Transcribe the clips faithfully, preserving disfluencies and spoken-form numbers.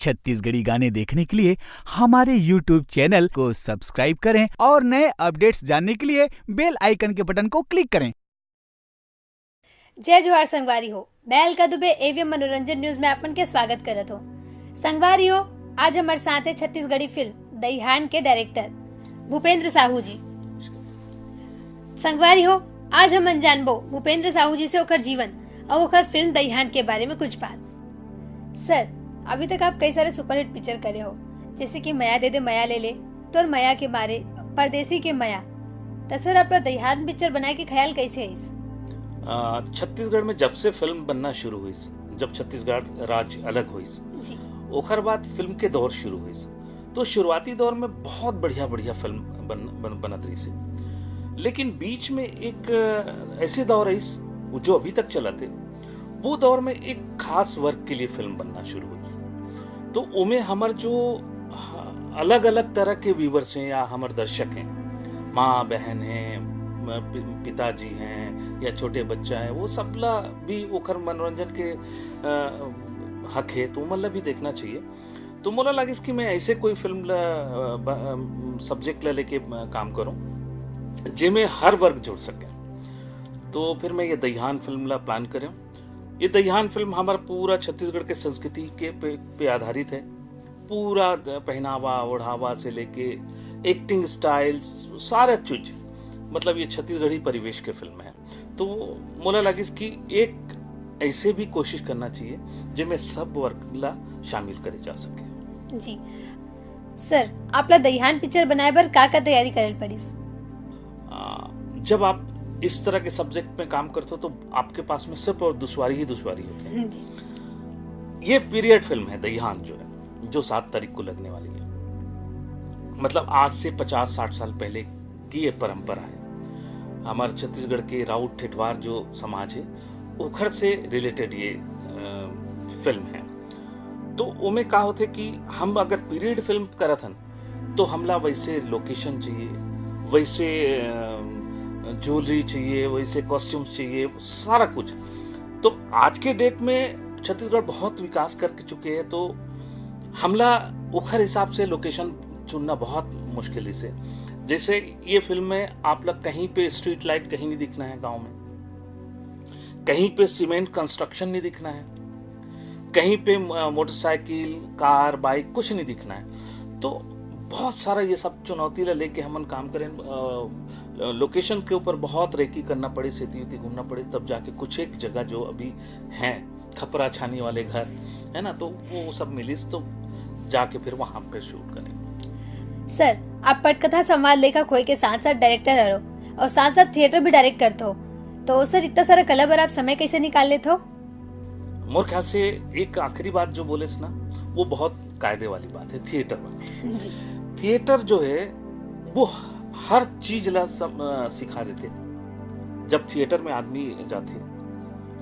छत्तीसगढ़ी गाने देखने के लिए हमारे YouTube चैनल को सब्सक्राइब करें और नए अपडेट्स जानने के लिए बेल आइकन के बटन को क्लिक करें। जय जोहार संगवारी हो, मैं अलका दुबे, एवीएम मनोरंजन न्यूज में आपन के स्वागत करत हो। संगवारी हो, आज हमर साथ है छत्तीसगढ़ी फिल्म दईहान के डायरेक्टर भूपेंद्र साहू जी। संगवारी हो, आज हमन जानबो भूपेंद्र साहू जी से ओकर जीवन और ओकर फिल्म दईहान के बारे में कुछ बात। सर, अभी तक आप कई सारे सुपरहिट पिक्चर करे हो, जैसे कि मया दे दे मया ले ले, तोर मया के मारे, परदेसी के मया। त सर, आपला दईहान पिक्चर बनाए के ख्याल कैसे आइस? आ, छत्तीसगढ़ में जब से फिल्म बनना शुरू हुई, जब छत्तीसगढ़ राज्य अलग हुई, जी। ओकर बाद फिल्म के दौर शुरू हुई। तो शुरुआती दौर में बहुत बढ़िया बढ़िया फिल्म बन, बन, बनत रही से, लेकिन बीच में एक अ, ऐसे दौर आइस, वो जो अभी तक चलत है, वो दौर में एक खास वर्ग के लिए फिल्म बनना शुरू हुई। तो ओमे हमर जो अलग अलग तरह के व्यूवर्स हैं या हमर दर्शक हैं, माँ बहन हैं, म- पि- पिताजी हैं या छोटे बच्चा है, वो सबला भी ओखर मनोरंजन के अ, हक है, तो ओमन ला भी देखना चाहिए। तो मोला लागिस कि मैं ऐसे कोई फिल्म ला सब्जेक्ट ला लेके अ, काम करूं, जेमे हर वर्ग जुड़ सके। तो फिर मैं ये दईहान फिल्म ला प्लान करें। ये दईहान फिल्म हमारा पूरा छत्तीसगढ़ के संस्कृति के पे, पे आधारित है। पूरा द- पहनावा ओढ़ावा से लेके एक्टिंग स्टाइल, सारा चीज, मतलब ये छत्तीसगढ़ी परिवेश के फिल्म है। तो मोला लागिस कि एक ऐसे भी कोशिश करना चाहिए जेमे सब वर्ग ला शामिल करे जा सके। जी सर, आपला दईहान पिक्चर बनाए बर का का तैयारी करे ल पड़िस? आ, जब आप इस तरह के सब्जेक्ट में काम करते हो तो आपके पास में सिर्फ और दुश्वारी ही दुश्वारी होते हैं। जी। ये पीरियड फिल्म है दईहान, जो है, जो सात तारीख को लगने वाली है। मतलब आज से पचास साठ साल पहले की ये परंपरा है। हमारे छत्तीसगढ़ के राउत ठेठवार जो समाज है, ओखर से रिलेटेड ये अ, फिल्म है। तो ओमे का होथे कि हम अगर पीरियड फिल्म करत हन तो हमला वैसे लोकेशन चाहिए, वैसे ज्वेलरी चाहिए, वैसे कॉस्ट्यूम्स चाहिए, सारा कुछ। तो आज के डेट में छत्तीसगढ़ बहुत विकास कर चुके हैं, तो हमला ओखर हिसाब से लोकेशन चुनना बहुत मुश्किल है। जैसे ये फिल्म में आप लोग कहीं पे स्ट्रीट लाइट कहीं नहीं दिखना है गांव में, कहीं पे सीमेंट कंस्ट्रक्शन नहीं दिखना है, कहीं पे अ, मोटरसाइकिल, कार, बाइक कुछ नहीं दिखना है। तो बहुत सारा ये सब चुनौती ला लेके हमन काम करें। अ, लोकेशन के ऊपर बहुत रेकी करना पड़ी, सेती वेती घूमना पड़ी, तब जाके कुछ एक जगह जो अभी हैं खपरा छानी वाले घर, है ना, तो वो सब मिलिस, तो जाके फिर वहां पे शूट करें। सर, आप पटकथा संवाद लेखक होए के साथ साथ डायरेक्टर हरो और साथ साथ थिएटर भी डायरेक्ट करते हो, तो सर, इतना सारा कला बर आप समय कैसे निकाल लेते हो? मोर ख्याल से एक आखिरी बात जो बोले ना, वो बहुत कायदे वाली बात है, थिएटर वाली। जी। थिएटर जो है वो हर चीज ला सम, अ, सिखा देते। जब थिएटर में आदमी जाते,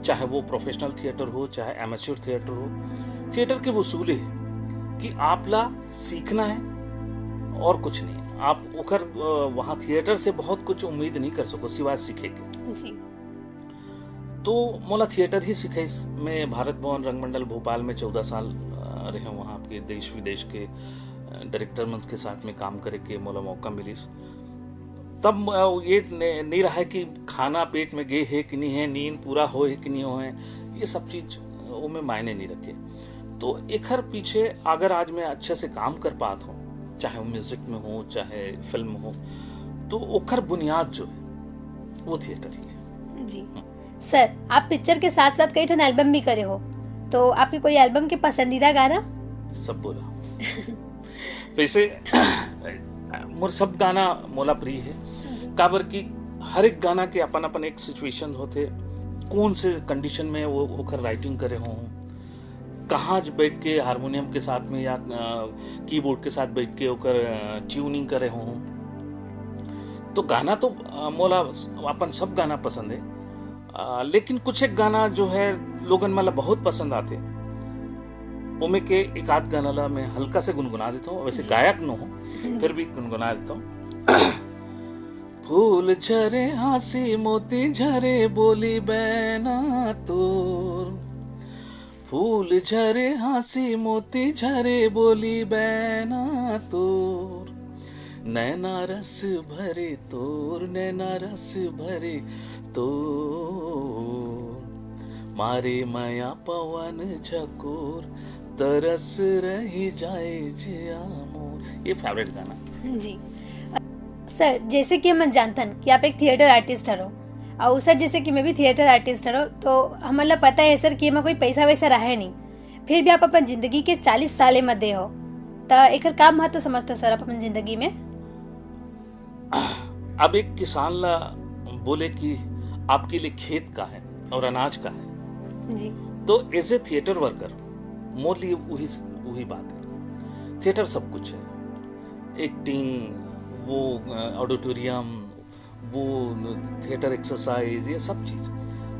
चाहे वो प्रोफेशनल थिएटर हो, चाहे एमेच्योर थिएटर हो, थिएटर के वसूले है कि आप ला सीखना है और कुछ नहीं। आप ओकर अ, वहाँ थिएटर से बहुत कुछ उम्मीद नहीं कर सको सिवाय सीखे के। जी। तो मोला थिएटर ही सिखाइस। मैं भारत भवन रंगमंडल भोपाल में चौदह साल अ, रहे हूँ, वहाँ के देश विदेश के अ, डायरेक्टर मन के साथ में काम करे के मोला मौका मिलिस। तब अ, ये ने- नहीं रहा है कि खाना पेट में गे है कि नहीं है, नींद पूरा हो है कि नहीं हो है, ये सब चीज अ, ओमे मायने नहीं रखे। तो एखर पीछे अगर आज मैं अच्छे से काम कर पात हूँ, चाहे वो म्यूजिक में हो, चाहे फिल्म हो, तो ओकर बुनियाद जो है वो थिएटर ही है। जी। सर, आप पिक्चर के साथ साथ कई ठन एल्बम भी करे हो, तो आपके कोई एल्बम के पसंदीदा गाना? सब बोला। वैसे मोर सब गाना मोला प्रिय है, काबर कि हर एक गाना के अपन अपन एक सिचुएशन होथे, कौन से कंडीशन में वो ओकर राइटिंग करे हो, कहाँ बैठ के हारमोनियम के साथ में या कीबोर्ड के साथ बैठ के ओकर ट्यूनिंग करे हो। तो गाना तो अ, मोला अपन सब गाना पसंद है, अ, लेकिन कुछ एक गाना जो है लोगन मन ला बहुत पसंद आथे, ओमे के एक आध गाना ला मैं हल्का से गुनगुना देता हूँ। वैसे गायक नो हो, फिर भी गुनगुना देता हूँ। फूल झरे हाँसी मोती झरे बोली बैना तोर, फूल झरे हाँसी मोती झरे बोली बैना तोर, नैना रस भरे तोर, नैना रस भरे तोर, मारे मया पवन झकोर, तरस रही जाए जिया मोर। ये फेवरेट गाना। जी सर, जैसे कि हम जानथन कि आप एक थिएटर आर्टिस्ट हरो, और सर, जैसे कि मैं भी थिएटर आर्टिस्ट हरो, तो हमन ला पता है सर कि एमा कोई पैसा वैसा रहे नहीं, फिर भी आप अपन जिंदगी के चालीस साल एमा दे हो, त एकर का महत्व समझते हो सर आप अपन जिंदगी में? अब एक किसान ला बोले कि आपके लिए खेत का है और अनाज का है, जी तो एज ए थिएटर वर्कर मोर लिए वही वही बात है। थिएटर सब कुछ है, एक्टिंग, वो ऑडिटोरियम, वो थिएटर एक्सरसाइज, ये सब चीज।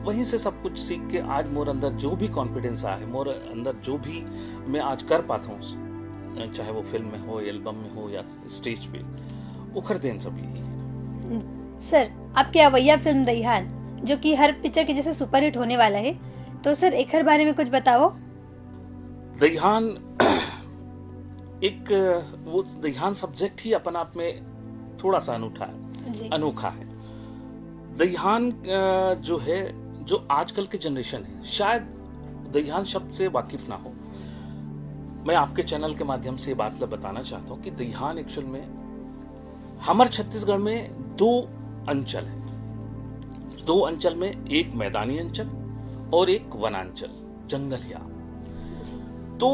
वहीं से सब कुछ सीख के आज मोर अंदर जो भी कॉन्फिडेंस आए, मोर अंदर जो भी मैं आज कर पाता हूँ, चाहे वो फिल्म में हो, एल्बम में हो या स्टेज पे, ओखर देन सब यही है। सर, आपके अवैया फिल्म दईहान, जो कि हर पिक्चर के जैसे सुपरहिट होने वाला है, तो सर एकर बारे में कुछ बताओ। दईहान एक, वो दईहान सब्जेक्ट ही अपन आप में थोड़ा सा अनूठा है, जी। अनोखा है। दईहान अ, जो है, जो आजकल के जनरेशन है, शायद दईहान शब्द से वाकिफ ना हो। मैं आपके चैनल के माध्यम से ये बात ला बताना चाहता हूँ कि दईहान एक्चुअल में हमर छत्तीसगढ़ में दो अंचल है। दो अंचल में, एक मैदानी अंचल और एक वनांचल, जंगलिया। तो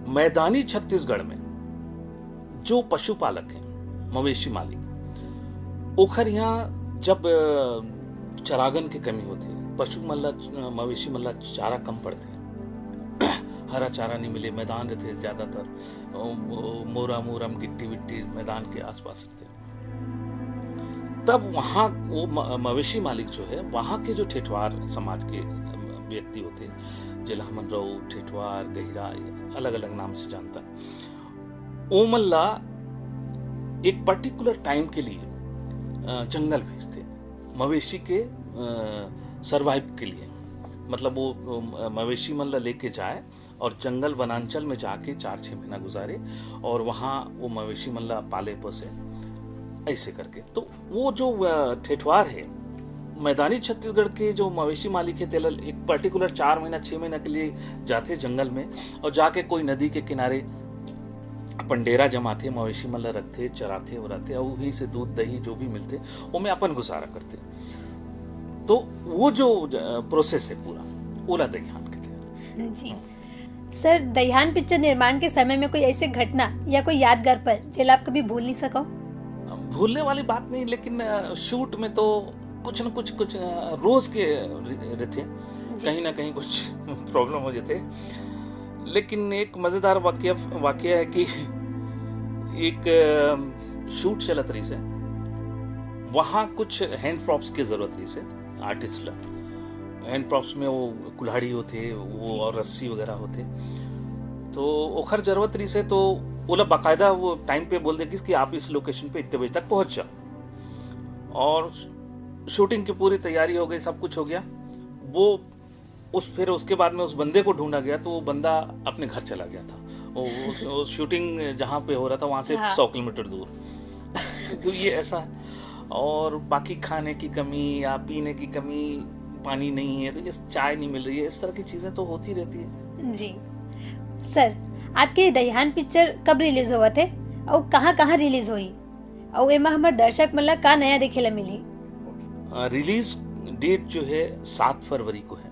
मैदानी छत्तीसगढ़ में जो पशुपालक हैं, मवेशी मालिक, ओखर यहाँ जब अ, चरागन के कमी होथे, पशु मन ला, मवेशी मन ला चारा कम पड़थे, हरा चारा नहीं मिले, मैदान रहथे ज्यादातर, अ, मोरा मोरम गिट्टी विट्टी मैदान के आसपास रहथे, तब वहाँ वो म-, मवेशी मालिक जो है, वहाँ के जो ठेठवार समाज के अ, व्यक्ति होथे, जेला हमन रऊ, ठेठवार, गहिरा, अलग अलग नाम से जानथन, ओमन ला एक पर्टिकुलर टाइम के लिए अ, जंगल भेजथे मवेशी के सरवाइव के लिए। मतलब वो अ, मवेशी मन ला लेके जाए और जंगल वनांचल में जाके चार छः महीना गुजारे और वहाँ वो मवेशी मन ला पाले पोसे, ऐसे करके। तो वो जो अ, ठेठवार है, मैदानी छत्तीसगढ़ के जो मवेशी मालिक है, तेला एक पर्टिकुलर चार महीना, छः महीना के लिए जाथे जंगल में और जाके कोई नदी के किनारे अपन डेरा जमाथे, मवेशी मन ला रखथे, चराथे, उराथे, और वहीं से दूध, दही जो भी मिलथे, ओमे अपन गुजारा करथे। तो वो जो प्रोसेस है पूरा, ओला दईहान कहथे। जी सर, दईहान पिक्चर निर्माण के समय में कोई ऐसे घटना या कोई यादगार पल, जेला आप कभी भूल नहीं सको? भूलने वाली बात नहीं, लेकिन अ, शूट में तो कुछ न कुछ, कुछ अ, रोज के र-, रहथे, कहीं ना कहीं कुछ प्रॉब्लम हो जाते। लेकिन एक मजेदार वाक्य, वाक्य है कि एक अ, शूट चलत रहिस हे, वहाँ कुछ हैंड प्रॉप्स के जरूरत रहिस हे आर्टिस्ट ला। हैंड प्रॉप्स में वो कुल्हाड़ी होथे, वो और रस्सी वगैरह होथे, तो ओखर जरूरत रहिस हे, तो ओला बाकायदा वो टाइम पे बोल दे कि आप इस लोकेशन पे इतने बजे तक पहुंच जाओ। और शूटिंग की पूरी तैयारी हो गई, सब कुछ हो गया। वो उस, फिर उसके बाद में उस बंदे को ढूंढा गया, तो वो बंदा अपने घर चला गया था। वो, वो, वो शूटिंग जहाँ पे हो रहा था, वहाँ से हाँ। सौ किलोमीटर दूर। तो ये ऐसा है। और बाकी खाने की कमी या पीने की कमी, पानी नहीं है, तो ये चाय नहीं मिल रही है, इस तरह की चीजें तो होती रहती है। जी सर, आपके दईहान पिक्चर कब रिलीज होवत हे और कहाँ कहाँ रिलीज होई, और एमा हमर दर्शक मन ला का नया देखे ला मिलही? रिलीज डेट जो है, सात फरवरी को है।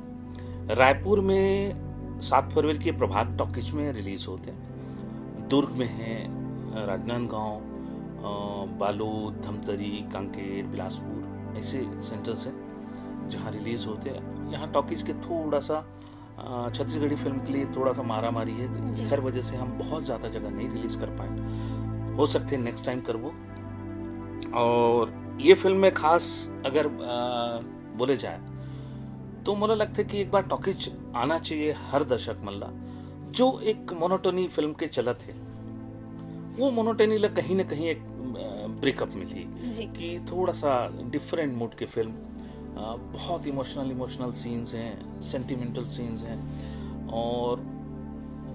रायपुर में सात फरवरी के प्रभात टॉकीज में रिलीज होते हैं, दुर्ग में है, राजनांदगांव, अ, बालोद, धमतरी, कांकेर, बिलासपुर, ऐसे सेंटर्स हैं जहाँ रिलीज होते हैं। यहाँ टॉकीज के थोड़ा सा अ, छत्तीसगढ़ी फिल्म के लिए थोड़ा सा मारा मारी है, जी। हर वजह से हम बहुत ज़्यादा जगह नहीं रिलीज कर पाए। हो सकते हैं नेक्स्ट टाइम करबो। और ये फिल्म में खास अगर अ, बोले जाए, तो मोला लगता है कि एक बार टॉकीज आना चाहिए हर दर्शक मन ला। जो एक मोनोटोनी फिल्म के चलत है, वो मोनोटोनी ला कहीं ना कहीं एक ब्रेकअप मिली जी। कि थोड़ा सा डिफरेंट मूड की फिल्म, अ, बहुत इमोशनल इमोशनल सीन्स हैं, सेंटिमेंटल सीन्स हैं, और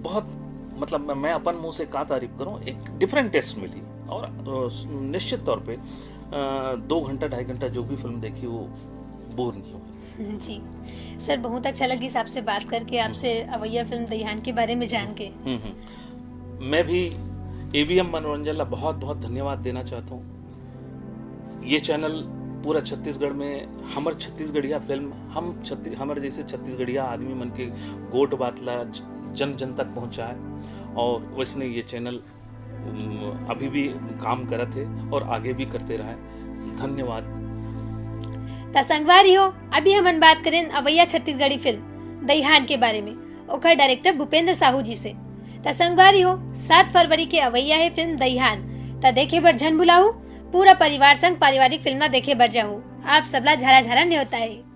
बहुत, मतलब, मैं, मैं अपन मुंह से का तारीफ करूं, एक डिफरेंट टेस्ट मिली। और अ, निश्चित तौर पे अ, दो घंटा, ढाई घंटा जो भी फिल्म देखी, वो बोर नहीं हुई। जी सर, बहुत अच्छा लगिस आपसे बात करके, आपसे अवैया फिल्म दईहान के बारे में जान के। हम्म, हम्म। मैं भी एवीएम मनोरंजन ला बहुत बहुत धन्यवाद देना चाहता हूँ। ये चैनल पूरा छत्तीसगढ़ में हमर छत्तीसगढ़िया फिल्म, हम छत्ती-, हमर जैसे छत्तीसगढ़िया आदमी मन के गोठ बात ला ज-, जन जन तक पहुँचाए, और वैसने ये चैनल, उम, अभी भी काम करत हे और आगे भी करते रहे। धन्यवाद। त संगवारी हो, अभी हमन बात करेन अवैया छत्तीसगढ़ी फिल्म दईहान के बारे में, ओकर डायरेक्टर भूपेंद्र साहू जी से। त संगवारी हो, सात फरवरी के अवैया हे फिल्म दईहान, त देखे बर झन भुलाहू, पूरा परिवार संग पारिवारिक फिल्म ला देखे बर जाहू। आप सबला झारा झारा न्योता हे।